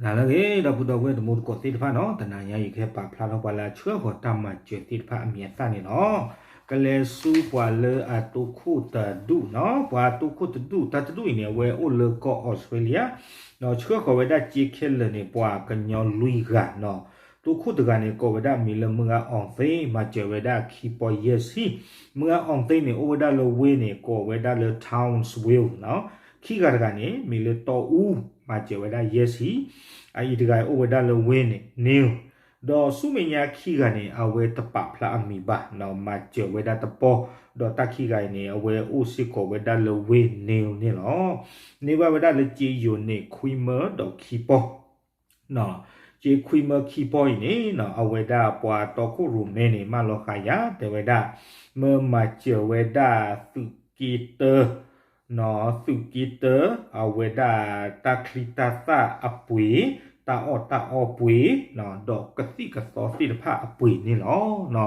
နၤလၢအဂ့ၤ ဒီပုၢ်ဒီဝဲၢ်တံၤသကိးသ့ၣ်တဖၣ်နီၤ, တနၤညါအံၤကဟဲပာ်ဖျါထီၣ်ပှၤလၢအဆှၢဃီၤတၢ်မၤစၢၤသ့ၣ်တဖၣ်အမံၤအသၣ်န့ၣ်လီၤ. ကလဲၤဆူပှၤလၢအတိခိၣ်တဒူၣ်နီၤ, ပှၤတိခိၣ်တဒူၣ် တၢ်တဒူၣ်အံၤန့ၣ် အဝဲအိၣ်လၢကီၢ်အီစထြ့လယါ, ဒီးဆှၢဃီၤဝဲဒၣ်စ့ခဲလၢာ်န့ၣ် ပှၤကညီလွံၢ်ဂၤနီၤ, တိခိၣ်တဂၤန့ၣ် ကိးဝဲဒၣ်မံၤလၢမုၢ်ဂၤအီၣ်သ့, မၤစၢၤဝဲဒၣ်ခံပီယဲၢ်ဆံ, မုၢ်ဂၤအီၣ်သ့န့ၣ် အိၣ်ဝဲဒၣ်လၢဝ့ၢ်န့ၣ် ကိးဝဲဒၣ်လၢ Townsville နီၤ, ခံဂၤတဂၤန့ၣ် မံၤလၢတီအူ, မၤစၢၤဝဲဒၣ်ယဲၢ်ဆံ, အအံၤတဂၤအိၣ်ဝဲဒၣ်လၢဝ့ၢ်န့ၣ် Neil, ဒီးဆူမဲာ်ညါခံဂၤန့ၣ် အဝဲတပာ်ဖျါအမံၤဘၣ်နီၤ, မၤစၢၤဝဲဒၣ်တပီ, ဒီးတၢ်ခံဂၤအံၤန့ၣ် အဝဲအိၣ်စ့ၢ်ကီးဝဲဒၣ်လၢဝ့ၢ် Neil န့ၣ်လီၤ. န့ၢ်ဘၣ်ဝဲဒၣ်လၢစ့ယိၤန့ၣ် ခွံမၢဒီးခံပီ စ့ခွံမၢခံပီအံၤန့ၣ် အဝဲဒၣ်ပှၤတီခိၣ်ရိၣ်မဲန့ၣ် မၢလီၤဃာ်ယၤ တဲဝဲဒၣ် မၢမၤစၢၤဝဲဒၣ်သုးက့တၢ, သုးက့တၢ, အဝဲဒၣ်တၢ်ချံတၢ်သၣ်အပှ့ၤ, တၢ်အီၣ်တၢ်အီပှ့ၤ, ဒီးကသံၣ်ကသီသ့ၣ်တဖၣ်အပှ့ၤန့ၣ်လီ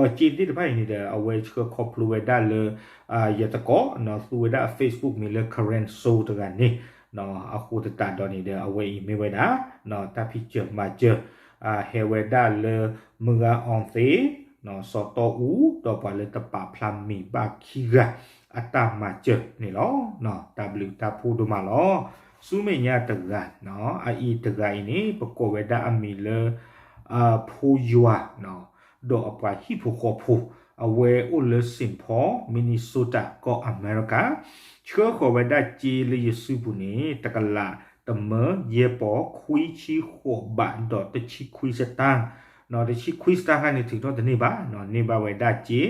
ၤ. ဒီးစ့သ့ၣ်တဖၣ်အံၤန့ၣ်ဒီး အဝဲဆှၢခီဖျိဝဲဒၣ်လၢ ယသကိး သူဝဲဒၣ်အ Facebook မံၤလၢ Karen Soul တဂၤန့ၣ်, အဃိသတးဒီးန့ၣ်ဒီး အဝဲအံၤမ့ၢ်ဝဲဒၣ် တၢ်ဖံးစၢၤမၤစၢၤ ဟဲဝဲဒၣ်လၢ မုၢ်ဂၤအီၣ်သ့, စီၤတီအူ, ဒီးပှၤလၢတပာ်ဖျါမံၤဘၣ်ခံဂၤ အတၢ်မၤစၢၤန့ၣ်လီၤ. တၢ်ဘျုးတၢ်ဖှိၣ်ဒိၣ်မးလီၤ. ဆူမဲာ်ညါတဂၤ, အအံၤတဂၤအံၤန့ၣ် ပကိးဝဲဒၣ်အမံၤလၢ ဖိယွၤ ဒီးအပှၤဟံၣ်ဖိဃီဖိ, အဝဲအိၣ်လၢ Saint Paul, Minnesota ကီၢ်အမဲရကၤ, ဆှၢဃီၤဝဲဒၣ်စ့လၢယစုပူၤန့ၣ် တကလးတမၢယဲၢ်ပီ ခွံဆံဃိးဘးဒီးတဆံခွံစတၢၣ်, တဆံခွံစတၢၣ်ခါန့ၣ် ထုးထီၣ်တန့ၢ်ဘၣ်, န့ၢ်ဘၣ်ဝဲဒၣ်စ့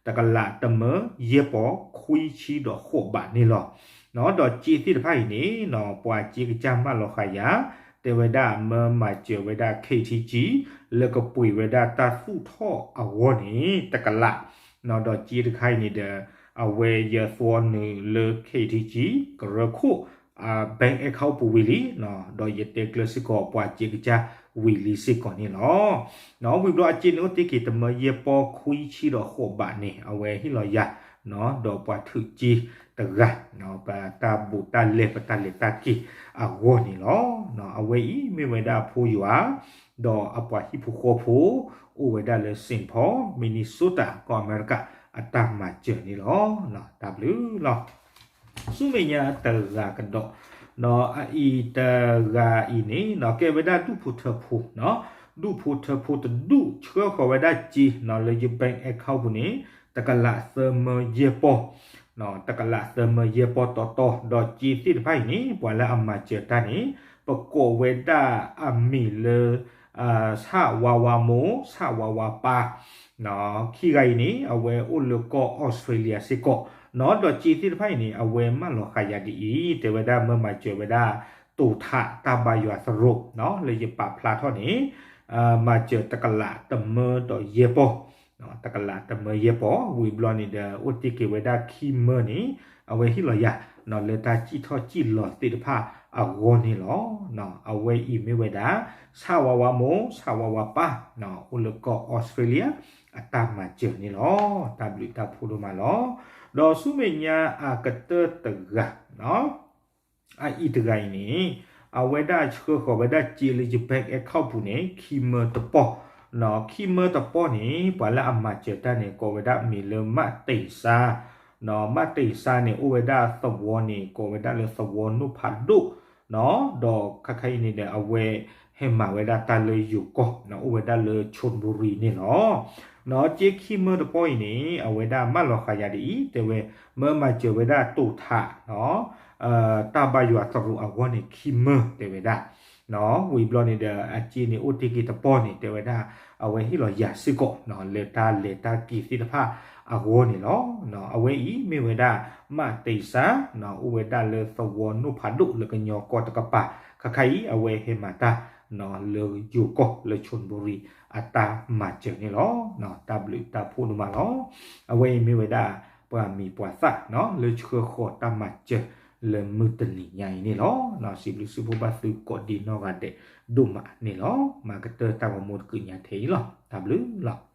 တကလးတမၢယဲၢ်ပီ ခွံဆံဒီးဃိးဘးန့ၣ်လီၤ. ဒီးစ့သ့ၣ်တဖၣ်အံၤန့ၣ် ပှၤစ့ကစၢ်မၢလီၤဃာ်ယၤ တဲဝဲဒၣ်မၢမၤစၢၤဝဲဒၣ် KTG လၢကပှ့ၤဝဲဒၣ်တၢ်သူၣ်ထီၣ်အဂီၢ်န့ၣ် တကလး, ဒီးစ့တခါအံၤန့ၣ်ဒီး အဝဲယသွီနုာ်လၢ KTG ကရၢခိၣ် bank account ပူၤဝံၤလံ, ဒီးယတဲကျၢၤစ့ၢ်ကီးပှၤစ့ကစၢ်ဝံၤလံစ့ၢ်ကီးန့ၣ်လီၤ. ဝံၤဘျီအစ့န့ၣ်အိၣ်တ့ၢ်က့ၤတမၢယဲၢ်ပီ ခွံဆံဒီးဃိးဘးန့ၣ် အဝဲဟ့ၣ်လီၤယၤ ဒီးပှၤထုးစ့တဂၤ ပတၢ်ဘူးတၢ်လဲၤပတၢ်လဲၤတၢ်က့ၤအဂီၢ်န့ၣ်လီၤ. အဝဲအံၤမ့ၢ်ဝဲဒၣ်ဖိယွၤ ဒီးအပှၤဟံၣ်ဖိဃီဖိ အိၣ်ဝဲဒၣ်လၢ Saint Paul, Minnesota ကီၢ်အမဲရကၤ အတၢ်မၤစၢၤန့ၣ်လီၤ. တၢ်ဘျုးလီၤ. ဆူမဲာ်ညါတဂၤကဒီး, အအံၤတဂၤအံၤန့ၣ် ကဲဝဲဒၣ်ဒူၣ်ဖိထၢဖိ, ဒူၣ်ဖိထၢဖိတဒူၣ်ဆှၢဃီၤဝဲဒၣ်စ့နီၤ လၢယ bank account ပူၤန့ၣ် တကလးသၢမၢယဲၢ်ပီ, တကလးသၢမၢယဲၢ်ပီတီတီ, ဒီးစ့သ့ၣ်တဖၣ်အံၤန့ၣ် ပှၤလၢအမၤစၢၤတၢ်န့ၣ် ပကိးဝဲဒၣ်အမံၤလၢ ဆၣ်ဝါဝါမိၢ် ဆၣ်ဝါဝါပၢ်, ခံဂၤအံၤန့ၣ် အဝဲအိၣ်လၢကီၢ်အီစထြ့လယါစ့ၢ်ကီး, ဒီးစ့သ့ၣ်တဖၣ်အံၤန့ၣ် အဝဲမၢလီၤဃာ်ယၤဒ်အံၤ တဲဝဲဒၣ်မၢမၤစၢၤဝဲဒၣ် တိာ်ထးတၢ်ဘါယွၤသရိာ် လၢယပာ်ဖျါထီၣ်န့ၣ် မၤစၢၤတကလးတမၢဒီးယဲၢ်ပီ, တကလးတမၢယဲၢ်ပီ ဝံၤဘျီန့ၣ်ဒီး အိၣ်တ့ၢ်က့ၤဝဲဒၣ်ခံမၢန့ၣ် အဝဲဟ့ၣ်လီၤယၤ လၢတၢ်စံၣ်ထီၣ်စံၣ်လီၤသ့ၣ်တဖၣ်အဂီၢ်န့ၣ်လီၤ. အဝဲအံၤမ့ၢ်ဝဲဒၣ် ဆၣ်ဝါဝါမိၢ် ဆၣ်ဝါဝါပၢ် အိၣ်လၢကီၢ်အီစထြ့လယါ အတၢ်မၤစၢၤန့ၣ်လီၤ. တၢ်ဘျုးတၢ်ဖှိၣ်ဒိၣ်မးလီၤ. ဒီးဆူမဲာ်ညါအကတၢၢ်တဂၤ အအံၤတဂၤအံၤန့ၣ် အဝဲဒၣ်ဆှၢဃီၤဝဲဒၣ်စ့လၢယ bank account ပူၤန့ၣ် ခံမၢတပီၢ်, ခံမၢတပီၢ်န့ၣ် ပှၤလၢအမၤစၢၤတၢ်န့ၣ် ကိးဝဲဒၣ်မံၤလၢ မးတ့ၢ်စါ, မးတ့ၢ်စါန့ၣ် အိၣ်ဝဲဒၣ်သဝီန့ၣ် ကိးဝဲဒၣ်လၢသဝီနိၣ်ဖးဒိၣ်, ဒီးခါခါအံၤန့ၣ်ဒီး အဝဲဟဲမၤဝဲဒၣ်တၢ်လၢယိၤကီၢ် အိၣ်ဝဲဒၣ်လၢ ဆိၣ်ဘူရံၤန့ၣ်လီၤ. စ့ခံမၢတပီၢ်အံၤန့ၣ် အဝဲဒၣ်မၢလီၤဃာ်ယၤဒ်အံၤ တဲဝဲ မၢမၤစၢၤဝဲဒၣ်တိာ်ထး တၢ်ဘါယွၤသရိာ်အဂီၢ်န့ၣ် ခံမၢ တဲဝဲဒၣ်, ဝံၤဘျီန့ၣ်ဒီး အစ့န့ၣ်အိၣ်တ့ၢ်က့ၤတပီၢ်န့ၣ် တဲဝဲဒၣ် အဝဲဟ့ၣ်လီၤယၤစ့ၢ်ကီး လၢတၢ်လဲၤတၢ်က့ၤသ့ၣ်တဖၣ်အဂီၢ်န့ၣ်လီၤ. အဝဲအံၤမ့ၢ်ဝဲဒၣ် မးတ့ၢ်စါ အိၣ်ဝဲဒၣ်လၢသဝီနိၣ်ဖးဒိၣ်လၢကညီကီၢ်တကပၤ, ခါခါအံၤ အဝဲဟဲမၤတၢ် လၢယိၤကီၢ်လၢ ဆိၣ်ဘူရံၤ အတၢ်မၤစၢၤန့ၣ်လီၤ. တၢ်ဘျုးတၢ်ဖှိၣ်ဒိၣ်မးလီၤ. အဝဲအံၤမ့ၢ်ဝဲဒၣ် ပှၤမံၤပှၤသၣ် လၢဆှၢဃီၤတၢ်မၤစၢၤလၢမုၢ်တနံၤညါအံၤန့ၣ်လီၤ. စံးဘျုးစံးဖှိၣ်ဘၣ်သုကိးဒံနီၢ်ဂၤဒဲးဒိၣ်မးန့ၣ်လီၤ. မၤကတၢၢ်တၢ်ဂီၤမူတကုးညါထဲအံၤလီၤ. တၢ်ဘျုးလီၤ.